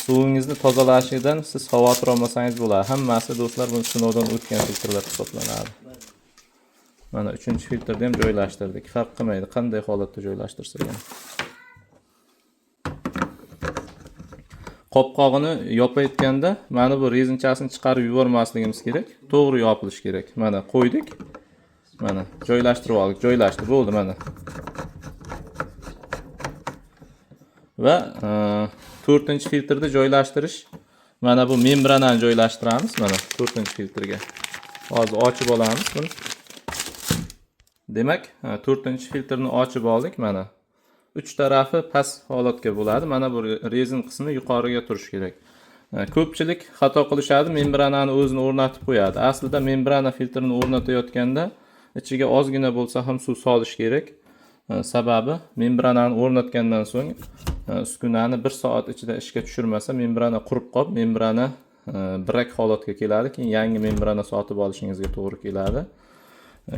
Suvingizni tozalashidan siz xavotir olmasangiz bo'ladi. Hammasi do'stlar buni sinovdan o'tgan filtrlar hisoblanadi. Mana 3-chi filtrni ham joylashtirdik. Farq qilmaydi qanday holatda joylashtirsak ham. Qopqog'ini yopayotganda mana bu rezinchasini chiqarib yubormasligimiz kerak. To'g'ri yopilishi kerak. Mana qo'ydik. Mana joylashtirib oldik. Joylashdi, bo'ldi mana. Va 4-filtrni joylashtirish, mana bu membranani joylashtiramiz mana 4-filtrga. Hozir ochib olamiz buni. Demak, 4-filtrni ochib oldik mana. 3 tarafi past holatga bo'ladi. Mana bu rezin qismi yuqoriga turishi kerak. Ko'pchilik xato qilishadi, membranani o'zini o'rnatib qo'yadi. Aslida membrana filtrini o'rnatayotganda ichiga ozgina bo'lsa ham suv solish kerak. Sababi membranani o'rnatgandan so'ng uskunani 1 soat ichida ishga tushirmasa membrana qurib qolib, membrana birak holatga keladi. Keyin yangi membrana sotib olishingizga to'g'ri keladi.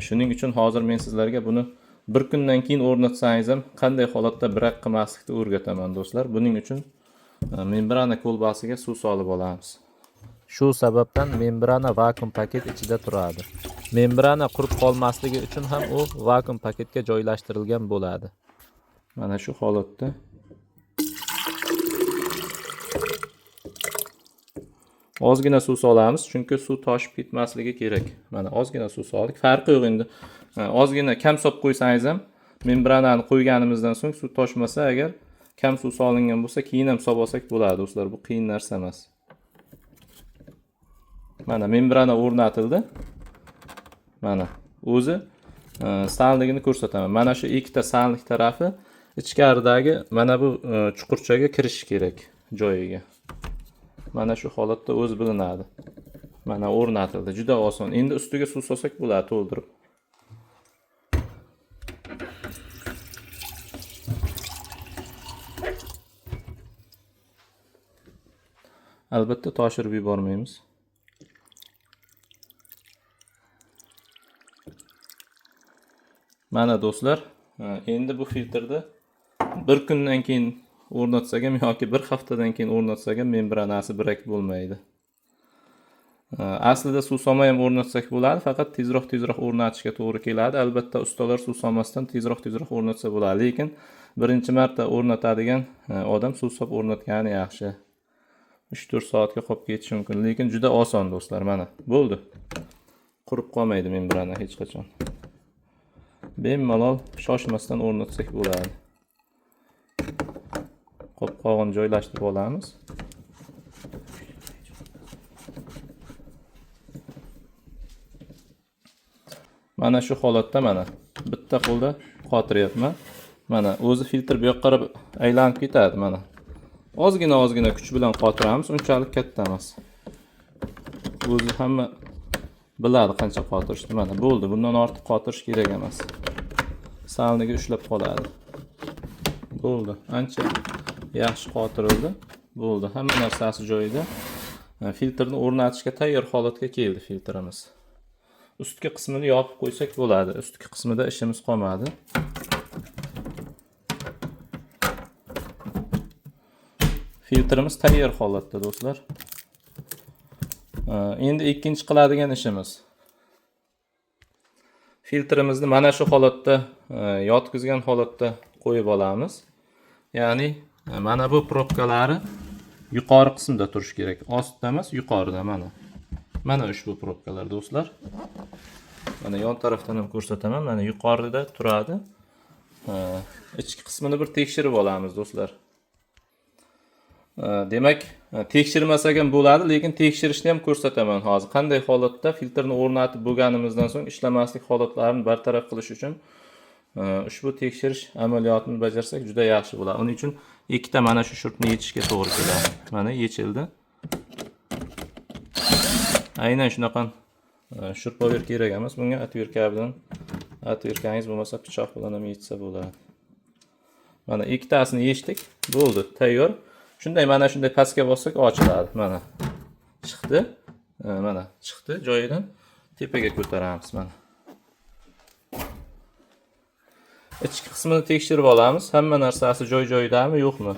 Shuning uchun hozir men sizlarga buni bir kundan keyin o'rnatsangiz ham qanday holatda birak qilmaslikni o'rgataman do'stlar. Buning uchun membrana kolbasiga suv solib olamiz. Shu sababdan membrana vakuum paket ichida turadi. Membrana qurib qolmasligi uchun ham u vakuum paketga joylashtirilgan bo'ladi. Mana shu holatda ozgina suv solamiz, chunki suv toshib ketmasligi kerak. Mana ozgina suv soldik. Farqi yo'q endi. Ozgina kam solib qo'ysangiz ham membranani qo'yganimizdan so'ng suv toshmasa, agar kam suv solingan bo'lsa, keyin ham solib olsak bo'ladi do'stlar. Bu qiyin narsa emas. Mana membrana o'rnatildi. Mana o'zi salligini ko'rsataman. Mana shu ikkita sallik tarafi ichkaridagi mana bu chuqurchaga kirishi kerak joyiga. Mana shu holatda o'zi bilinadi. Mana o'rnatildi. Juda oson. Endi ustiga suv solsak bo'ladi to'ldirib. Albatta toshirib yubormaymiz. Mana do'stlar, endi bu filtrni bir kundan keyin o'rnatsak ham yoki bir haftadan keyin o'rnatsak ham membranasi birak bo'lmaydi. Aslida suv solmay ham o'rnatsak bo'ladi, faqat tezroq o'rnatishga to'g'ri keladi. Albatta ustalar suv solmasdan tezroq o'rnatsa bo'ladi, lekin birinchi marta o'rnatadigan odam suv solib o'rnatgani yaxshi. 3-4 soatga qolib ketishi mumkin, lekin juda oson do'stlar. Mana bo'ldi. Qurib qolmaydi membrana hech qachon. Bemalol shoshmasdan o'rnatsak bo'ladi. Qopqog'ini joylashtirib olamiz. Mana shu holatda mana bitta qo'lda qotiryapman. Mana o'zi filtr bu yoqqa qarab aylanib ketadi mana. Ozgina kuch bilan qotiramiz, unchalik katta emas. O'zi hamma biladi qancha qotirishni. Mana bo'ldi, bundan ortiq qotirish kerak emas. Salniga ushlab qoladi. Bo'ldi, ancha yaxshi qotirildi. Bo'ldi, hamma narsasi joyida. Filtrni o'rnatishga tayyor holatga keldi filtrimiz. Ustki qismini yopib qo'ysak bo'ladi. Ustki qismida ishimiz qolmadi. Filtrimiz tayyor holatda do'stlar. Endi ikkinchi qiladigan ishimiz. Filtrimizni mana shu holatda yotqizgan holatda qo'yib olamiz. Ya'ni mana bu probkalari yuqori qismda turishi kerak. Ostda emas, yuqorida mana. Mana ushbu probkalar do'stlar. Mana yon tarafdan ham ko'rsataman. Mana yuqorida turadi. Ichki qismini bir tekshirib olamiz do'stlar. Demak, tekshirmasak ham bo'ladi, lekin tekshirishni ham ko'rsataman hozir. Qanday holatda filtrni o'rnatib bo'lganimizdan so'ng ishlamaslik holatlarini bartaraf qilish uchun ushbu tekshirish amaliyotini bajarsak juda yaxshi bo'ladi. Uning uchun ikkita mana shu shurtni yechishga to'g'ri keladi. Mana yechildi. Aynan shunaqa shurpover kerak emas. Bunga otverka bilan, otverkangiz bo'lmasa pichoq bilan ham yechsa bo'ladi. Mana ikkitasini yechdik. Bo'ldi, tayyor. Shunday mana shunday pastga bossak ochiladi. Mana chiqdi. Mana chiqdi joyidan. Tepaga ko'taramiz mana. Ichki qismini tekshirib olamiz. Hamma narsasi joy-joyidami, yo'qmi?